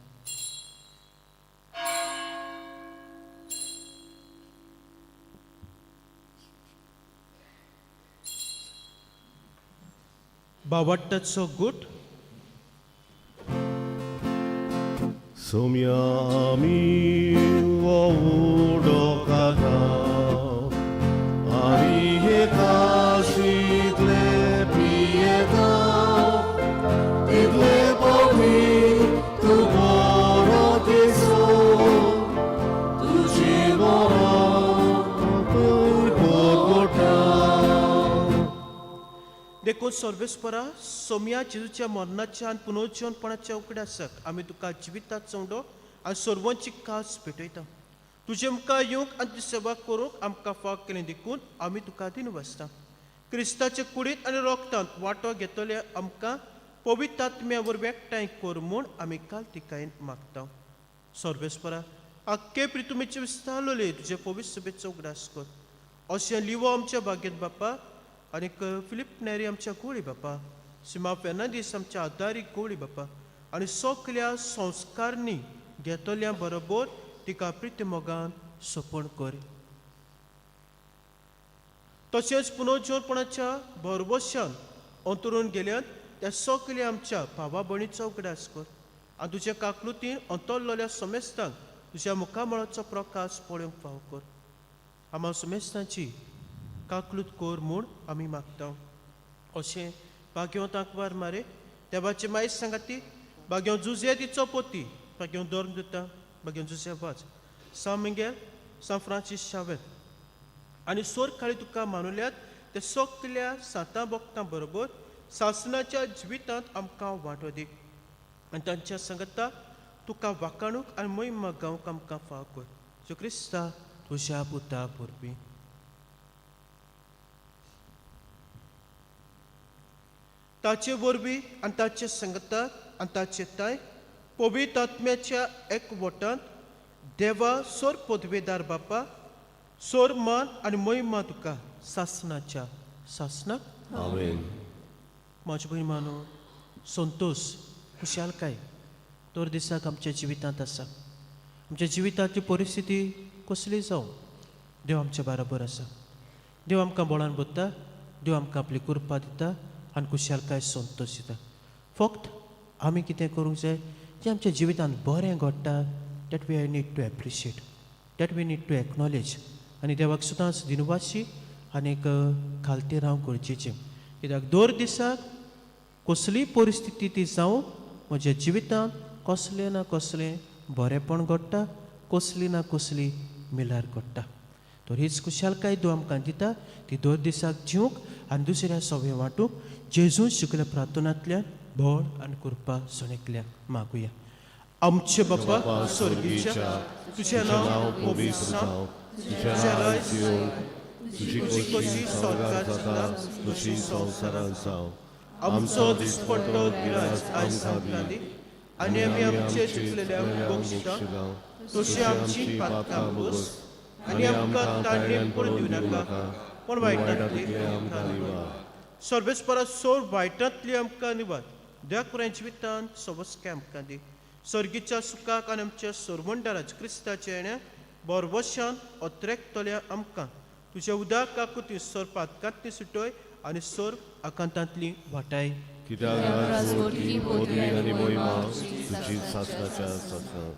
बावट्टाचो गुट. सोम्या आमी उडोकाता आमी हे काशींतले पियेता तितले पवित्र सर्वेस्परा सोम्या जेजूच्या मरणाच्या आनी पुनर्जीवनपणाच्या उगडासाक आमी तुका जिवितात चवडो आनी सर्वांची कास भेटयता. तुजे मुखार येवंक आनी तुजी सेवा करूंक आमकां फाव केलें देखून आमी तुका दिनवासता. क्रिस्ताचे कुडींत आनी रोगतांत वांटो घेतले आमकां पवित्र आत्म्या वरवीं एकठांय कर म्हूण आमी काल तिकायन मागता. सर्वेस्परा आख्खे प्रितुमेचे विस्तारलेले तुजे पवित्र सभेचो उगडास कर. अशें लिवो आमच्या भाग्यत बापा आनीक फिलीप नेरी आमच्या गोळी बापा, सिमा फेर्नांदीस आमच्या आदारी गोळी बापा आनी सगल्या संस्कारणी घेतल्या बरोबर तिका प्रिती मोगान सोपण कर. तशेंच पुनर्जीवनपणाच्या भरवशान अंतरून गेल्यान त्या सगल्या आमच्या भावा भयणीचो उगडास कर आनी तुज्या काकलुतीन अंतरलेल्या समेस्तांक तुज्या मुखामळाचो प्रकाश पळोवंक फाव कर. आमा समेस्तांची काकलूत कर म्हूण आमी मागता. अशें भाग्यवंत आंकवार मारे देवाचे मायस सांगाती भाग्यवंत जुजे तिचो पोती भाग्यवंत धर्म दिता भाग्यवंत जुजे वाज सान मिंगेल सान फ्रांसीस शावेर आनी सोर खाली तुका मानुल्यात ते सगल्या सातां भक्तां बरोबर सासनाच्या जिवितांत आमकां वांटो दी आनी तांच्या सांगता तुका वाकाणूक आनी मोहिमा गावंक आमकां फाव कर. जो क्रिस्ता तुज्या पुता वरवीं. ताचे वरवीं आनी ताचे संगताक आनी ताचे ताय पवित्र आत्म्याच्या एकवटांत देवा सोर पदवेदार बापा सोर मान आनी मोहिमा तुका सासनाच्या सासनाक. आमेन. म्हाजे भयण मानो संतोश खुशालकाय दर दिसाक आमच्या जिवितांत आसा. आमच्या जिवितांतली परिस्थिती कसली जावं देव आमच्या बराबर आसा. देव आमकां बळान भरता, देव आमकां आपली कृपा दिता आनी खुशालकाय संतोश दिता. फक्त आमी कितें करूंक जाय जें आमच्या जिवितांत बरें घडटा that we need to appreciate, that we need to acknowledge आनी देवाक सुद्दां दिनवासी आनीक खालती रावंक गरजेचें. कित्याक दर दिसाक कसलीय परिस्थिती ती जावं म्हज्या जिवितांत कसलें ना कसलें बरेंपण घडटा, कसली ना कसली मिलार घडटा. तर हीच खुशालकाय देव आमकां दिता ती दर दिसाक जिवंक आनी दुसऱ्या सवय वांटूंक जेजू शिकल्या प्रार्थनांतल्यान बळ आनी कृपा सणेकल्याक मागुया. आमचे बापा स्वर्गीच्या तुजें नांव पवित्र जावं, तुजें राज्य येवं, तुजी खोशी स्वर्गात जाता तशी संवसारांत जावं. आमचो दिसपट्टो गिरास आयज आमकां दी आनी आमी आमचे चुकलेल्यांक बक्षिता तशी आमची पातकां बोस आनी आमकां ताणें पडून दिवं नाका पूण वायटांतली आमकां निवार. सर्वेस्परा सोर वायटांतली आमकां निवार. देवा जिवितांत सवस्के आमकां दी. सर्गीच्या सुखाक आनी आमच्या सरवंडाराज क्रिस्ताच्या येण्या बोरवशान अत्रेकतल्या आमकां तुज्या उदक काकुती सोर पातकांतली सुटय आनी सोर आकांतांतली वाटाय. कित्याक राजवटी पदवी आनी मोहिमा तुजी सासनाच्या सासनाक.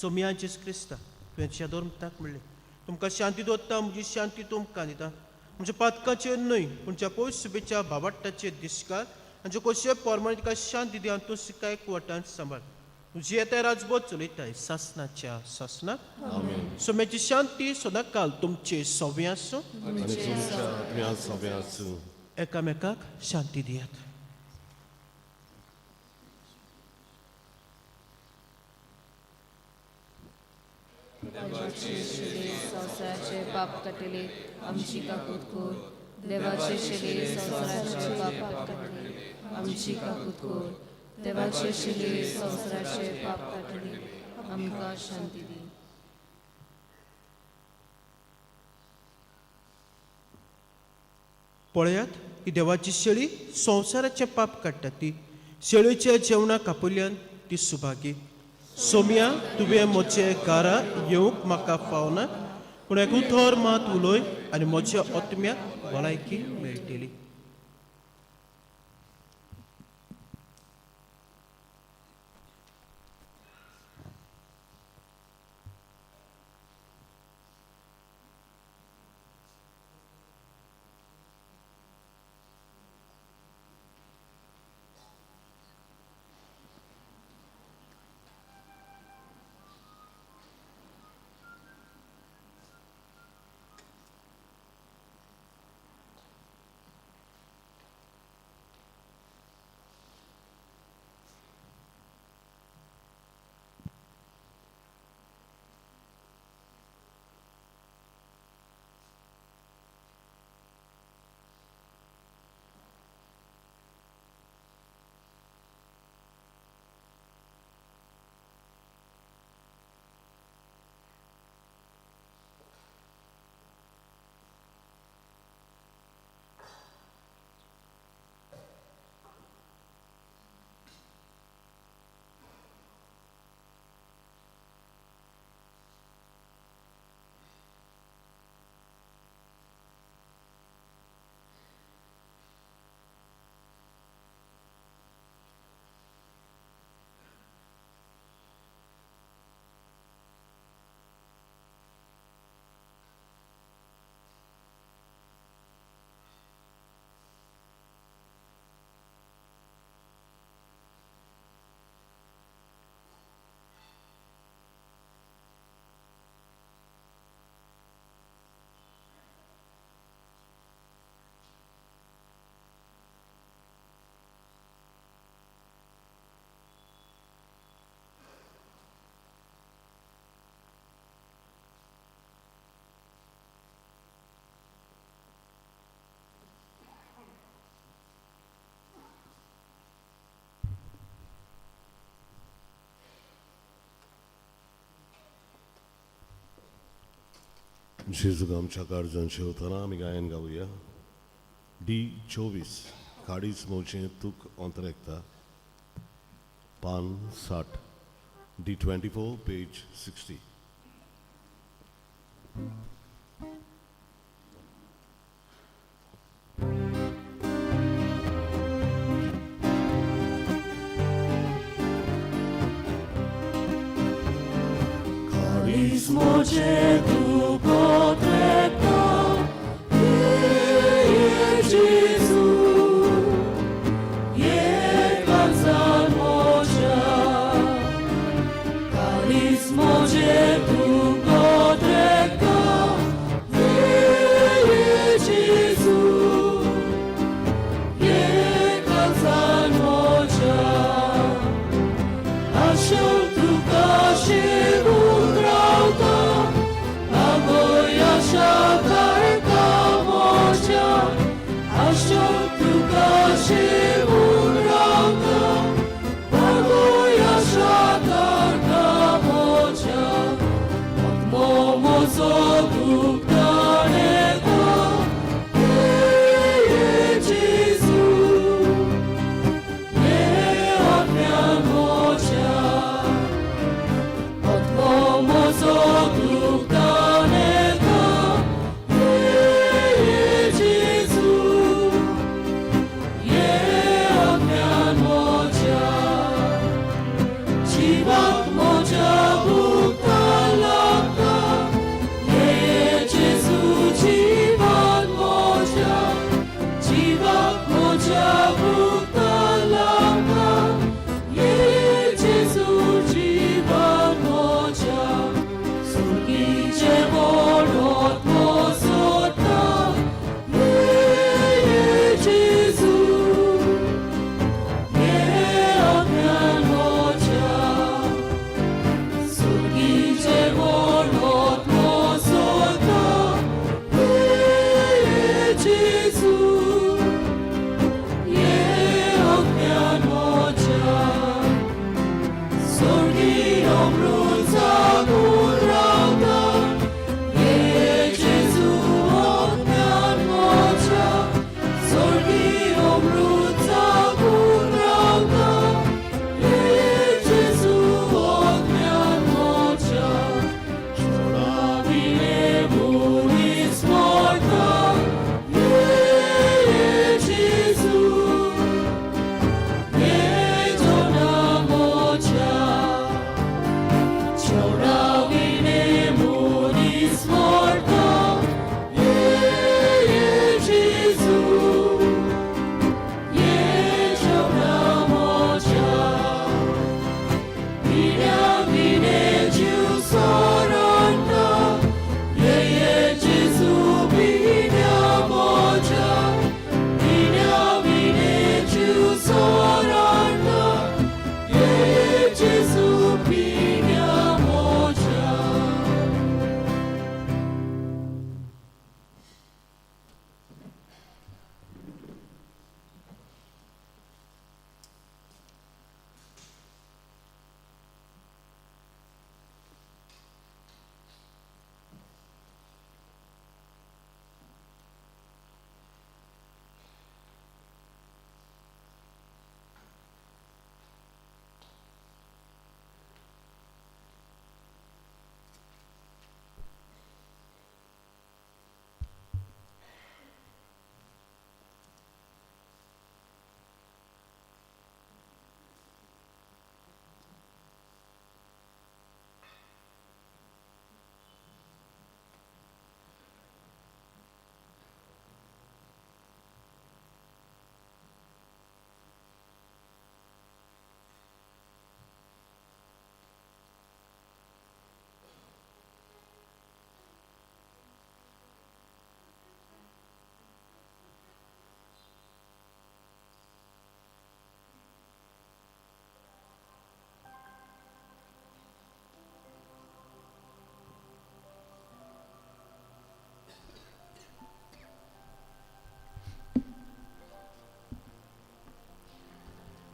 सोमया जेजू क्रिस्ता तुवें तुज्या धर्मताक म्हणलें तुमकां शांती दवरता, म्हजी शांती तुमकां दिता. म्हज्या पातकाचेर न्हय पूण ज्या पयस सुबेच्या भावाट्टाचेर दिसकार आनी कशे प्रमाणे तुका शांती दी आनी तूं सिका एक वटान सांबाळ. तुजी येता राजबोध चलयताय सासनाच्या सासनाक. सोम्याची शांती सदांकाल तुमचे सवे आसूं आनी तुमच्या आत्म्या सवे आसूं. एकामेकाक शांती दियात. देवाचे शिले संवसाराचे पाप काडटले आमची काकूत कर. देवाचे शिले संवसाराचे पाप काडटले आमची काकूत कर. देवाचे शिले संवसाराचे पाप काडटले आमकां शांती दी. पळयात ही देवाची शेळी संवसाराचें पाप काडटा. ती शेळीच्या जेवणाक कापुल्यान ती सुभागी. सोम्या तुवें म्हजे घरा येवंक म्हाका फावना पूण एक उतर मात उलय आनी म्हज्या आत्म्याक भलायकी मेळटली. जेजूक आमच्या काळजान शेवतना आमी गायन गावया. डी 24 काडीच मोचें तूक ओंतरेकता, पान 60, डी 24 पेज 60. Karis moce tu potreta, ye Jesu, ye kansan moja. Karis moce tu potreta, ye Jesu, ye kansan moja. Ashul tu kashigun rauta, agoy asha karka moja. Ashul tu kashigun rauta, agoy asha karka moja. Atmo mozo tuktaneka, ye Jesu, ye atmyan moja. Atmo mozo tuktaneka, ye Jesu, ye atmyan moja. Jivak moja buktalaka, ye Jesu jivan moja. Jivak moja buktalaka, ye Jesu jivan moja. Surgi jevorot mosota, ye Jesu, ye atmyan moja. Surgi jevorot mosota, ye Jesu, ye atmyan moja. Surgi omrut zagun rauta, ye Jesu atmyan moja. Surgi omrut zagun rauta, ye Jesu atmyan moja. Choravine munis morta, ye Jesu, ye jona moja. Choravine munis morta, ye Jesu, ye jona moja. Vine vine Jew soranta, ye Jesu vine moja. Vine vine Jew soranta, ye Jesu vine moja.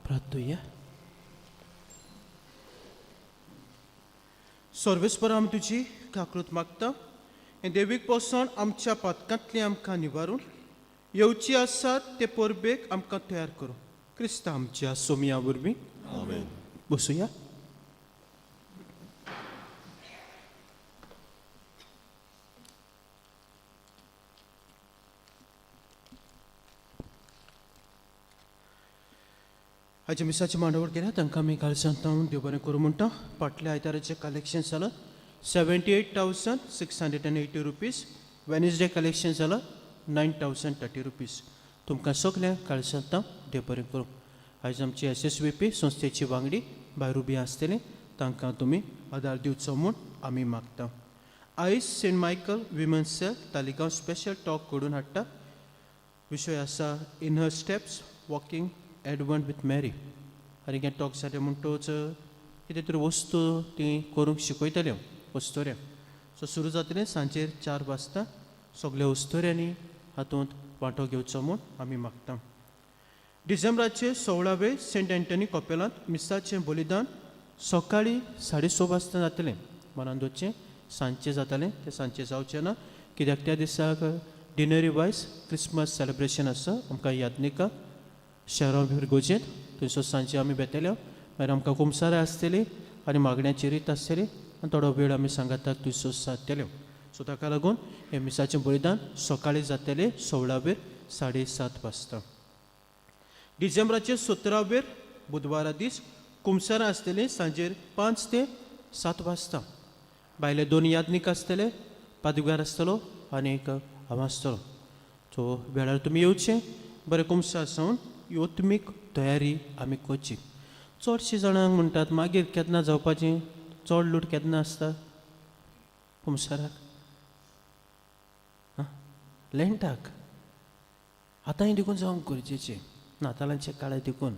प्रार्थुया. सर्वेस्पर, आमी तुजी काकृत मागता. हें देवीक पोसण आमच्या पातकांतली आमकां निवारून येवची आसात ते परबेक आमकां तयार करूं. क्रिस्ता आमच्या सोमया वरवीं. आमेन. बसुया. हाचे मिसाची मांडावळ केल्या तांकां आमी काळजांत देव बरें करूं म्हणटा. फाटल्या आयताराचें कलेक्शन जालां 78,680 rupees. Wednesday collection जालां 9,030 रुपीज. तुमकां सगल्यांक काळजांत देव बरें करूं. आयज आमची SSVP संस्थेची वांगडी भायर उबी आसतली, तांकां तुमी आदार दिवचो म्हूण आमी मागता. आयज Saint Michael women's cell Taleigao special talk घडोवन हाडटा. विशय आसा in her steps walking advent with Mary. आनी हें टॉक जालें म्हणटच कितें तरी वस्तू ती करूंक शिकयतल्यो वस्तोऱ्यो. सो सुरू जातलें सांजेर 4 वाजता. सगल्या वस्तोऱ्यांनी हातूंत वांटो घेवचो म्हूण आमी मागता. डिसेंबराचे 16वे सेंट एंटनी कपेलांत मिसाचें बलिदान सकाळीं 6:30 वाजता जातलें. मनान दवरचें सांजचें जातालें तें सांजचें जावचें ना, कित्याक त्या दिसाक डिनरी वायज क्रिसमस सेलिब्रेशन आसा आमकां यादनिका शहरां फिरगोजेंत. थंयसर सांजचे आमी बेतले, मागीर आमकां कुमसारां आसतली आनी मागण्याची रीत आसतली आनी थोडो वेळ आमी सांगाताक थंयसर सारतले. सो ताका लागून हें मिसाचें बलिदान सकाळीं जातलें 16वेर 7:30 वाजता. डिसेंबराचे 17वेर बुधवारा दीस कुमसारां आसतलीं सांजेर 5 ते 7 वाजता. भायले 2 यादनीक आसतले, पादुगार आसतलो आनी एक हांव आसतलो. सो वेळार तुमी येवचें. बरें कुमसार सावन योत्मीक तयारी आमी करची. चडशीं जाणांक म्हणटात मागीर केन्ना जावपाचें, चड लूट केन्ना आसता कुमसाराक, आं लेंटाक. आतांय देखून जावंक गरजेचें नातालांचे काळार देखून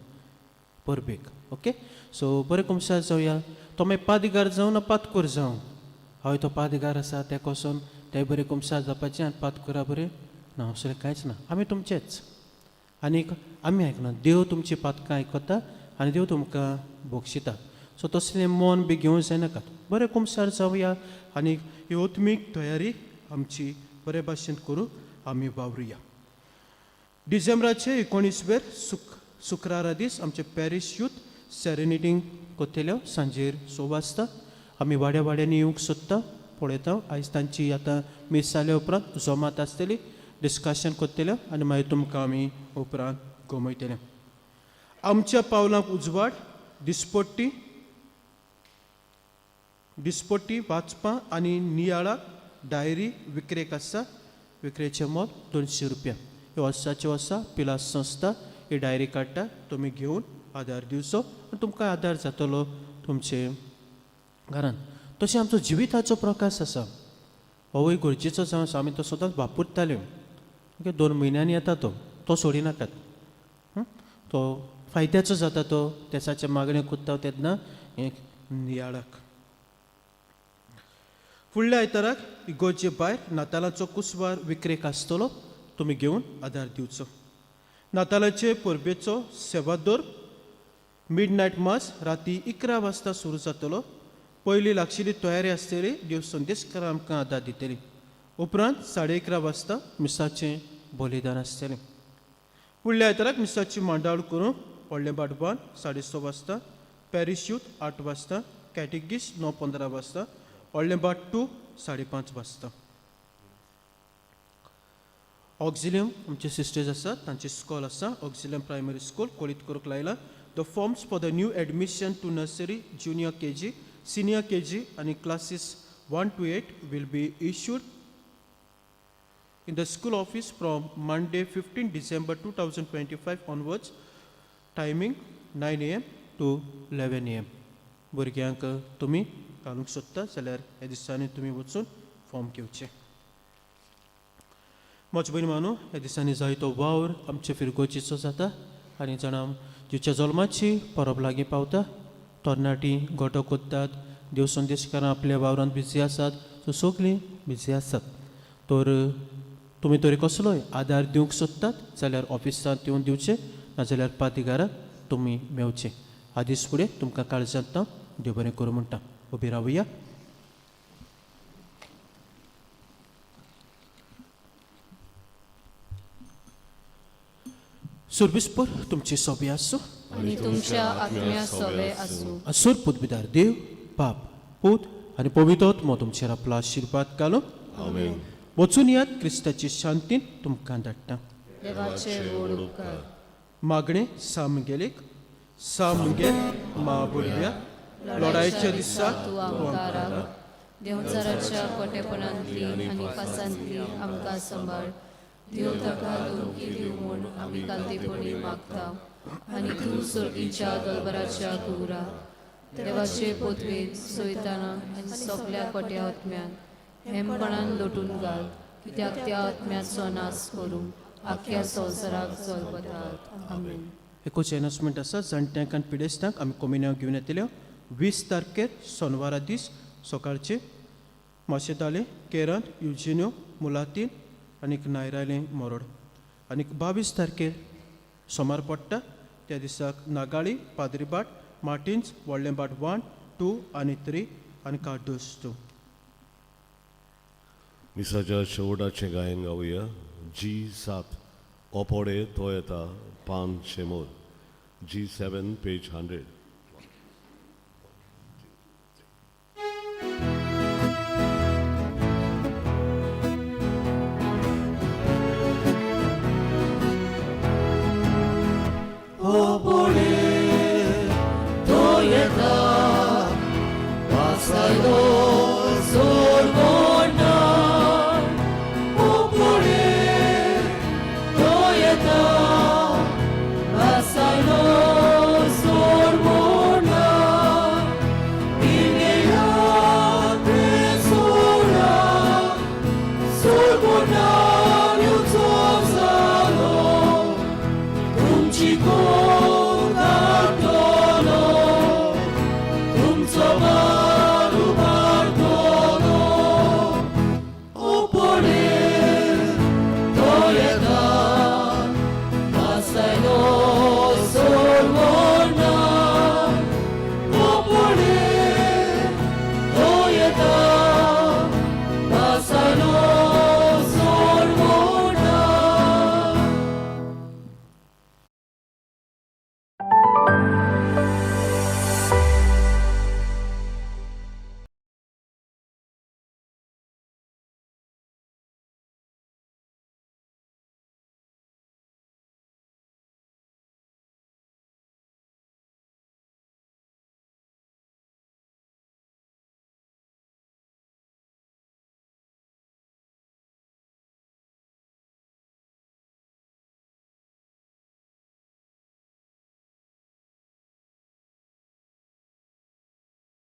परबेक. ओके, सो बरें कुमसार जावया. तो मागीर पादिगार जावं ना पातकोर जावं, हय तो पादिगार आसा ते कोसोन ते बरें कुमसार जावपाचें आनी पातकोरा बरें ना, असलें कांयच ना. आमी तुमचेच आनीक आमी आयकना, देव तुमची पातकां आयकता आनी देव तुमकां बक्षिता. सो तसलें मन बी घेवंक जायनाकात. बरें कुमसार जावया आनी योत्मीक तयारी आमची बरे भाशेन करूं आमी वावरुया. डिसेंबराचे 19वेर शुक्रारा दीस आमचे पॅरीश यूथ सेरेनिटींग कोतेल्यो सांजेर 6 वाजता. आमी वाड्या वाड्यांनी येवंक सोदता, पळयता. आयज तांची आतां मीस जाल्या उपरांत जोमात आसतली, डिस्कशन करतल्यो आनी मागीर तुमकां आमी उपरांत गमयतले. आमच्या पावलांक उजवाड दिसपट्टी दिसपट्टी वाचपां आनी नियाळाक डायरी विक्रेक आसा. विक्रेचें मोल 200 रुपया. हे वर्साचे वर्सा पिलास संस्था ही डायरी काडटा, तुमी घेवन आदार दिवचो आनी तुमकां आदार जातलो तुमचे घरान. तशें आमचो जिविताचो प्रकाश आसा, होवूय गरजेचो जावन आसा. आमी तो सदांच वापरताले. ओके, 2 म्हयन्यांनी येता तो, तो सोडिनाकात. तो फायद्याचो जाता, तो तेसाचें मागणें करता तेन्ना एक नियाळाक. फुडल्या आयताराक इगोर्जे भायर नातालाचो कुसवार विक्रेक आसतलो, तुमी घेवन आदार दिवचो. नातालाचे परबेचो सेवादोर मिडनायट मास राती 11 वाजता सुरू जातलो. पयली लागशिल्ली तयारी आसतली, देव संदेशकारां आमकां आदार दितली. उपरांत 11:30 वाजता मिसाचें बलिदान आसतलें. फुडल्या आयताराक मिसाची मांडावळ करूंक व्हडलें बाटबान 6:30 वाजता, पॅरीश यूथ 8 वाजता, कॅटेगीस 9:15 वाजता, व्हडलें बाट 2 5:30 वाजता. ऑक्झिलियम आमचे सिस्टर्स आसात, तांचे स्कॉल आसा ऑक्झिलियम प्रायमरी स्कूल कोळीत करूंक लायला. The forms for the new admission to nursery, junior KG, senior KG आनी classes 1 to 8 will be issued in the school office from Monday 15 December 2025 onwards, timing 9 AM to 11 AM. भुरग्यांक तुमी घालूंक सोदता जाल्यार ह्या दिसांनी तुमी वचून फॉर्म घेवचें. म्हज्या भयणी मानू, ह्या दिसांनी जायतो वावर आमचे फिरगोजीचो जाता आनी जाणां जिच्या जल्माची परब लागीं पावता. तरणाटीं गोटो कोत्तात, देव संदेशकारां आपल्या वावरांत बिजी आसात, सो सगलीं बिजी आसात. तर तुमी तरी कसलोय आदार दिवंक सोदतात जाल्यार ऑफिसांत येवन दिवचें, नाजाल्यार पादिगाराक तुमी मेवचें. आदीस फुडें तुमकां काळजांत देव बरें करूं म्हणटा. उबी रावया. सुरबीसपर तुमची सोबी आसूं. आनी तुमच्या आत्म्या सोवे आसूं. सोर पदवीदार देव बाप, पूत आनी पवित्र आत्मो तुमचेर आपलो आशिर्वाद घालून. आमेन. वचून यात, क्रिस्ताची शांतीन तुमकां धाडटा. देवाचे व्हड उपकार. मागणें सामगेलीक. सामगेल मा बुडव्या, लढायच्या दिसा तूं आमकां राख. देंवचाराच्या कोटेपणांतली आनी फासांतली आमकां सांबाळ. देव ताका धमकी दिवं म्हूण आमी कालतेपणी मागता आनी तूं सर्गीच्या दलबराच्या घुंवरा देवाचे पोतवेन सोयताना आनी सगल्या कोट्या आत्म्यान हेमपणान लोटून घाल, कित्याक त्या आत्म्याचो नाश करूंक आख्ख्या संवसाराक जल्मतात. आमेन. एकूच एनाउन्समेंट आसा. जाणट्यांक आनी पिडेस्तांक आमी कोमिन्यांव घेवन येतले 20 तारखेर सोनवारा दीस सकाळचे माशेदाले, केरन, युजिन्यो, मुलातीन आनीक नायरालें मोरोड. आनीक 22 तारखेर सोमार पडटा त्या दिसाक नागाळी, पाद्रीबाट, मार्टिन्स, व्हडलें बाट 1, 2 आनी 3 आनी कार्दोस 2. मिसाच्या शेवटाचें गायन गावया. जी 7, ओपोडे तो येता, पान शेमोर. जी 7, पेज 100.